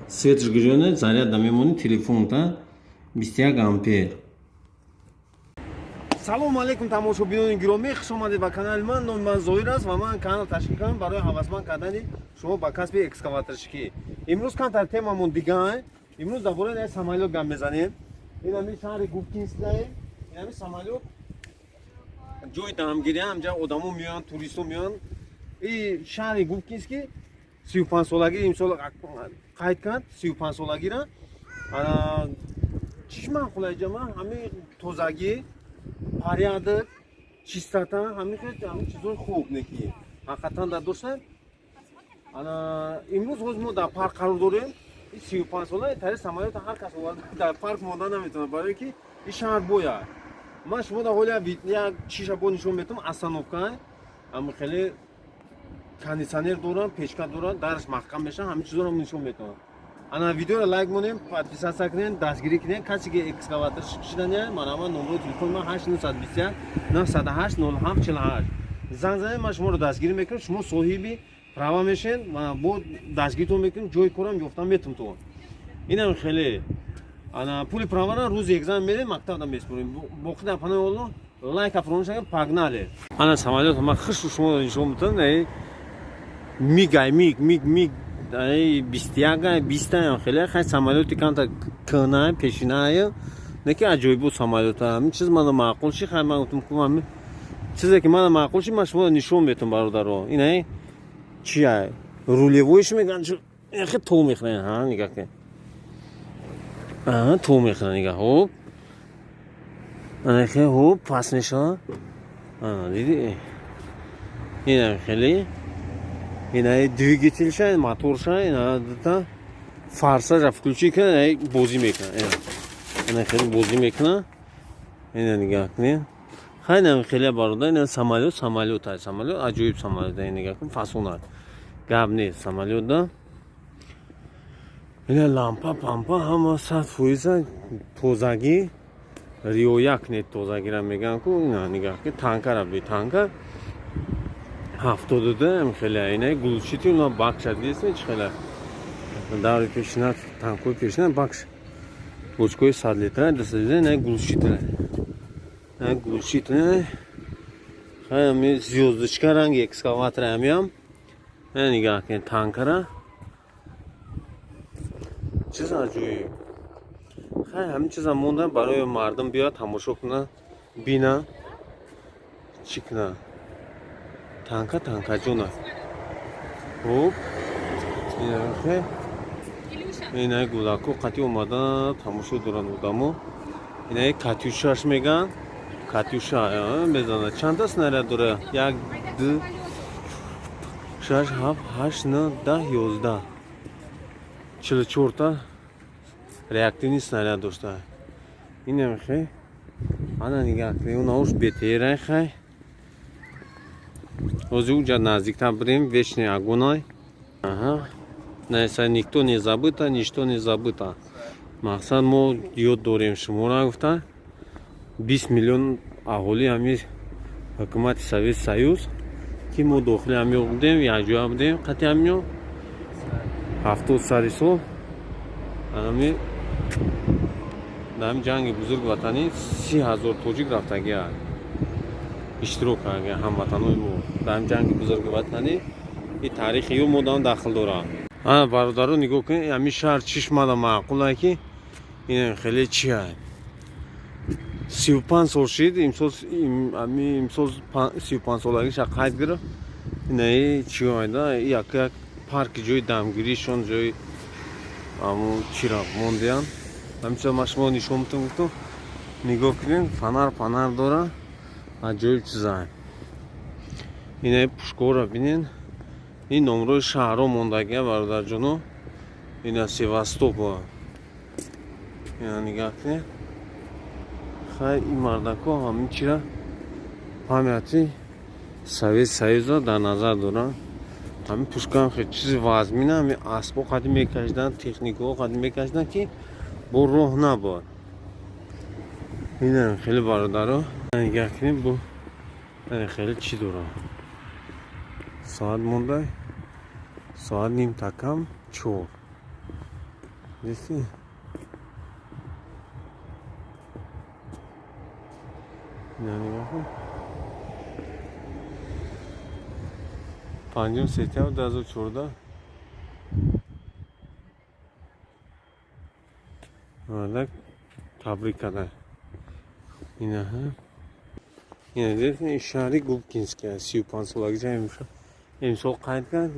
Светш гирёне, заряд да мемонӣ телефонта, 21 ампер. Салому алейкум, тамошобинони гиромӣ, хуш омадед ба канали ман. Номи ман Зоҳир аст ва ман канал ташкил кардам барои ҳавасманд кардани шумо ба касби экскаваторщикӣ. Имрӯз камтар темамон дига. Имрӯз дар бораи як самолёт гап мезанем. Ин ҳами шаҳри Губкинскаем. Ин ҳами самолёт ҷои дамгирӣ, ҳамҷа одамо меоянд, туристо меоянд. И шаҳри Губкинский 35-солагӣ имсол қайд кард, 35-солагира. Чиш маъқул ҷама? Ҳами тозагӣ, порядок, чистота, ҳамин чизои хуб неки ҳақиқатан дар доштан. Ана имрӯз ҳоз мо дар парк қарор дорем. 35 сола тари самолёта ҳар кас оварда дар парк монда наметавонад, барое ки ин шаҳр бояд. Ман шумо дар ҳоли як чиша бо нишон метавам. Остановка ҳами хеле кондитсионер дорам, печка дорам, дараш маҳкам мешавад, ҳамин чизоро нишон метавам. Ана видеоро лайк монем, подписаться кунем, дастгирӣ кунем. Касе ки экскаватор шидания, марҳамат, номерои телефони ман 8921 908 07 48. Занг занед, ман шуморо дастгирӣ мекунам, шумо соҳиби права мешен ва бо дастгиритон мекунем, ҷои корам ёфтан метум то. Инам хеле ана пули правара рӯзи экзамен мерем, мактабда меспорем. Боқӣ дар панои Алло, лайка фаромӯш накунед, погнали. Ана самолёт ман хушу шумо нишон метавам. Мигай, миг, миг, миг 21, 20 хеле хай самолёти камта кӯна, пешинае, неки аҷоиб буд самолёта. Ҳамин чиз мана маъқул ши. Хай, ман гуфтам, ку ҳамин чизе ки мана маъқул ши, ман шуморо нишон метавам, бародаро. Инай чия, рулевойш меган, хе то мехӯрен. Ҳа, нигаҳ ки то мехӯрен, нигаҳ, ҳоп, хе, ҳоп, пас мешава. Диди, инам хеле инаи двигателша, моторша, ина форсажа включи кунад, бозӣ мекунад, ина хеле бозӣ мекунад. Ина нигаҳ кунед. Хай, инам хеле, бародар, ина самолёт, самолёт ай, самолёт, аҷоиб самолёт. Ина нигаҳ кун, фасон аст, гап нест самолёт да. Ина лампа пампа ҳама 100%-а, тозагӣ риоя кунед, тозагира мегӯянд ку. Ина нигаҳ ки танкара би, танка 72 хеле, ина глушитель на бакша дидесме, чи хеле даври пешина, танкои пешина бакш бочкои 100 литра дастадида. Ина глушитель, ина глушитель, хай, звёздочка ранги экскаватора ҳамиам. Ина нигаҳ кунед танкара, чиз аҷоиб. Хай, ҳамин чиза монда барои мардум биёяд, тамошо кунад, бина, чӣ кунад. Танка танкаҷона. Хуб, инаи гулако қатӣ омада тамошо доранд одамо. Инаи катюшаш меган, катюша мезанад. Чанда снаряд дора? Як, ду, шаш, ҳафт, ҳашт, нӯ, 10, 11, 44-та реактивный снаряд дошта. Инам хе, ана нигаҳ кунед, унауш бетерай. Хай, ҳозир уҷа наздиктар бирем, вечный огонь. Аҳа, наиса никто не забыто, ничто не забыто. Мақсад, мо ёд дорем шуморо, гуфта, 20 миллион аҳоли ҳами ҳукумати Совети Союз, ки мо дохили ҳамиё будем, якҷоя будем қати ҳамиё 70 сари сол. Ами дар ҳами ҷанги бузурги ватанӣ 30 000 тоҷик рафтагия, иштирок карда, ҳамватанои мо дар ҳами ҷанги бузурги ватанӣ. И таърихи ё модам дахл дорад. Ана, бародаро, нигоҳ кунед, ҳамин шаҳр чишмада маъқулае, ки ин хеле чи ай, 35 сол шид имсол, имсол 35-солагиша қайд гирифт. Инаи чи оида, як як парки, ҷои дамгиришон, ҷои аму чира мондиян. Ҳамин чиза ман шумо нишон метавон, гуфтам, нигоҳ кунед, фонар панар дора, аҷоиб чиза. Инаи пушкора бинед, ин номрои шаҳрҳо мондагия, бародарҷоно. Ина Севастопол, ина нигаҳ кунед. Хай, ин мардако ҳамин чира памяти Совет Союза дар назар доранд. Ҳамин пушкаам хел чизи вазмина, ҳамин аспо қадим мекашиданд, техникаҳо қадим мекашиданд, ки бо роҳ набод. Инам хеле, бародаро, нигаҳ кунед, бо хеле чӣ дорам. Соат монда, соат ним такам чор. Диси? Ина нигоҳ кун. 5 сентябр 2014. Мардак табрик карда. Инаҳа. Ина дидед, ин шаҳри Губкинский 35 солагиша имсол қайд кард.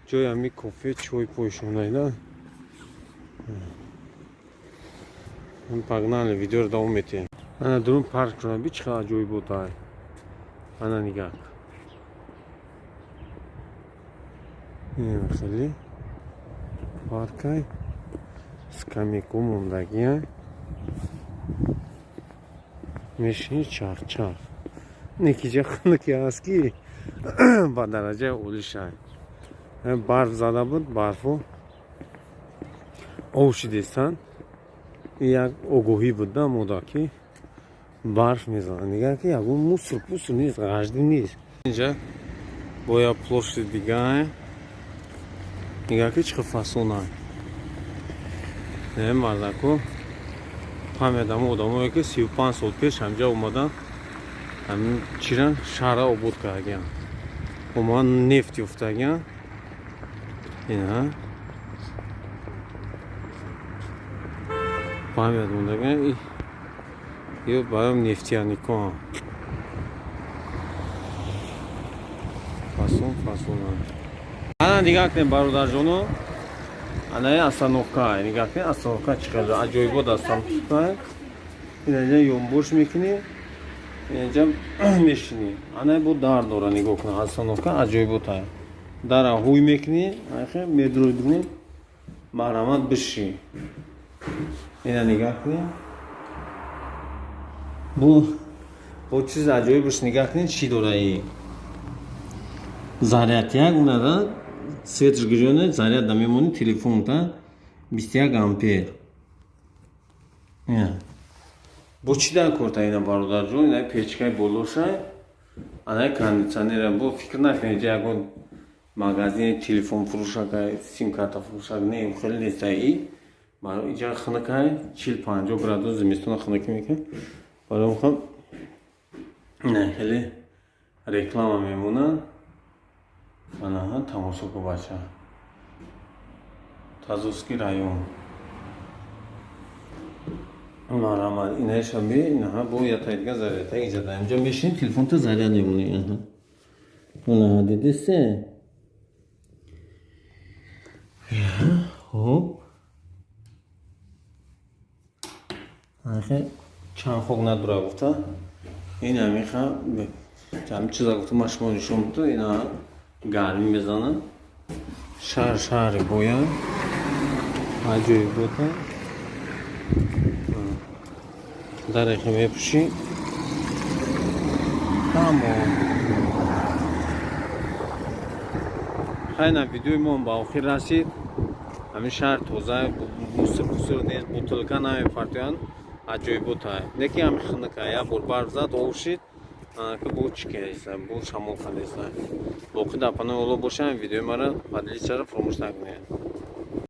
Ҷои ҳами кофе, чой пойшонайда. Погнали, видеоро давом метиҳем. Ана дурун парк шуда, би чӣ қадар аҷоибот ай. Ана нигаҳ. Ин хеле паркай, скамейка мондагия. Мешини, чарх-чарх. Некиҷа хунуки ҳаст, ки ба дараҷаи олишай. Барф зада буд, барфу ов шидестанд. Як огоҳӣ буд да мода, ки барф мезанад. Нигар, ки ягон мусор пуср нест, ғаждӣ нест. Инҷа бо як площади дигае. Нигар, ки чӣ хел фасонай. Не, мардаку памятамо одамое, ки 35 сол пеш ҳамҷа омадан, ҳамин чира шаҳра обод кардагиан. Омадан, нефт ёфтагиан. Ина память мондагиан. Ё барои нефтяникон. Фасон фасона. Ана нигоҳ кунед, бародарҷоно. Ана остановка, нигоҳ кунед, остановка чӣ қадар аҷоибот остановка. Инаҷа ёнбош мекунӣ, инаҷа мешинӣ. Ана бо дар дора, нигоҳ кун, остановка аҷоибота. Дара ҳуй мекунӣ, ахе медрои дурун, марҳамат, бишӣ. Ина нигоҳ кунед. Бо чизи аҷоибаш нигоҳ кунед, чӣ дора и. Заряд як унада светш гирёне, заряд намемонӣ телефонта, 21 ампер. Бо чӣ дар корта ина, бародарҷон? Ина печкаи болошай, ана кондитсионера. Бо фикр накунед, ягон магазини телефонфурӯшака, симкарта фурӯшак не, хеле неста. И барои иҷа хунукай, 40-50 градус зимистона хунукӣ мекунад. Барои мехоҳам, ина хеле реклама мемонад. Анаҳа, тамошо кун, бача. Тазовский район. Марҳамат, инаиша би, инаҳа бо ятаи дига зарядта иҷада. Инҷа мешинӣ, телефонта заряд мемонӣ. Аҳа. Анаҳа, дидисе? Хуб. Ахе чанд хок надора гуфта. Ин ҳамиха ҳамин чиза гуфта, ман шумо нишон буду, ина гармӣ мезанад. Шаҳр шаҳри бояд аҷоибота. Дарехе мепӯшӣ. Тамом. Хайна, видеои мо ба охир расид. Ҳамин шаҳр тоза, мусор пусор нест, бутылка намепартоянд. Аҷоибота. Не ки ҳамин хунука, як бор барф зад, ов шид, ки бо чӣ кардеста, бо шамол кардеста. Боқӣ дар паноҳи Аллоҳ бошам, видеои маро поделиться фаромӯш накунед.